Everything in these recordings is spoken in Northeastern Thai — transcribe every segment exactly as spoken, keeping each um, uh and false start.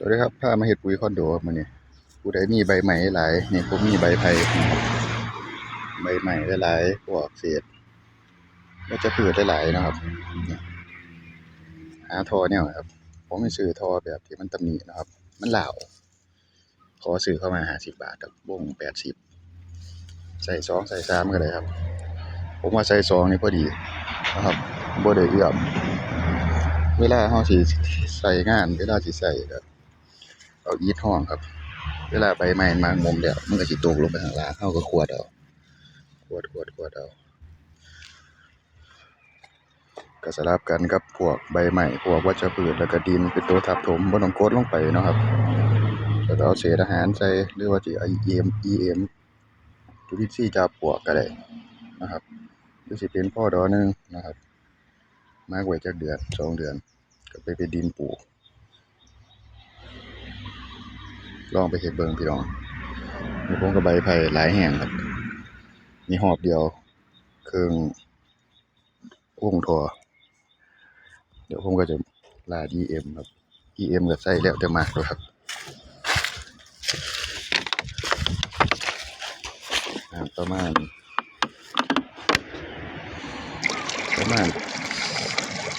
สวัสดีครับ พามาเฮ็ดปุ๋ยคอนโดครับมื้อนี้ ผู้ใดมีใบไม้หลาย นี่ผมมีใบไผ่ ใบไม้หลายๆ พวกเศษวัชพืชหลายๆ นะครับ หาท่อแนวครับ ผมไปซื้อท่อแบบที่มันตำหนินะครับ มันล้าว ขอซื้อเข้ามาห้าสิบบาทครับ วงแปดสิบ ใส่สองใส่สามก็ได้ครับ ผมว่าใส่สองนี่พอดีนะครับ บ่ได้เอื้อม เวลาเฮาสิใส่งาน เวลาสิใส่ก็เอาอิฐห้องครับ เวลาใบไม้มันหมากหมมแล้ว มันก็สิตกลงไปข้างล่าง เฮาก็ขวดเอา ขวด ขวด ขวดเอา ก็สลับกันกับพวกใบไม้ พวกวัชพืช แล้วก็ดินเป็นตัวทับถม บ่ต้องกดลงไปเนาะครับ แล้วก็เอาเศษอาหารใส่ หรือว่าสิเอา อีเอ็ม อีเอ็ม จุลินทรีย์จับปลวกก็ได้นะครับ หรือสิเป็นพอดอหนึ่งนะครับ หมักไว้จักเดือน สองเดือน ก็ไปเป็นดินปลูก ลองไปเฮ็ดเบิ่งพี่น้อง นี่ผมก็ใบไผ่หลายแฮงครับ นี่หอบเดียว เครื่อง วงท่อ เดี๋ยวผมก็จะลาด อีเอ็ม ครับ อีเอ็ม ก็ใส่แล้วแต่มักเลยครับ อ่า ประมาณ ประมาณ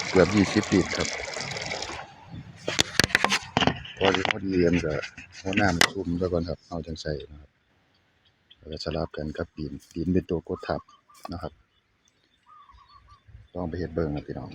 เกือบยี่สิบลิตรครับ พอสิฮอด อีเอ็ม ก็เอาน้ำซุ่มซะก่อนครับ เอาจั่งใส่นะครับ แล้วก็สลับกันกับดิน ดินเป็นตัวกดทับนะครับ ลองไปเฮ็ดเบิ่งนะพี่น้อง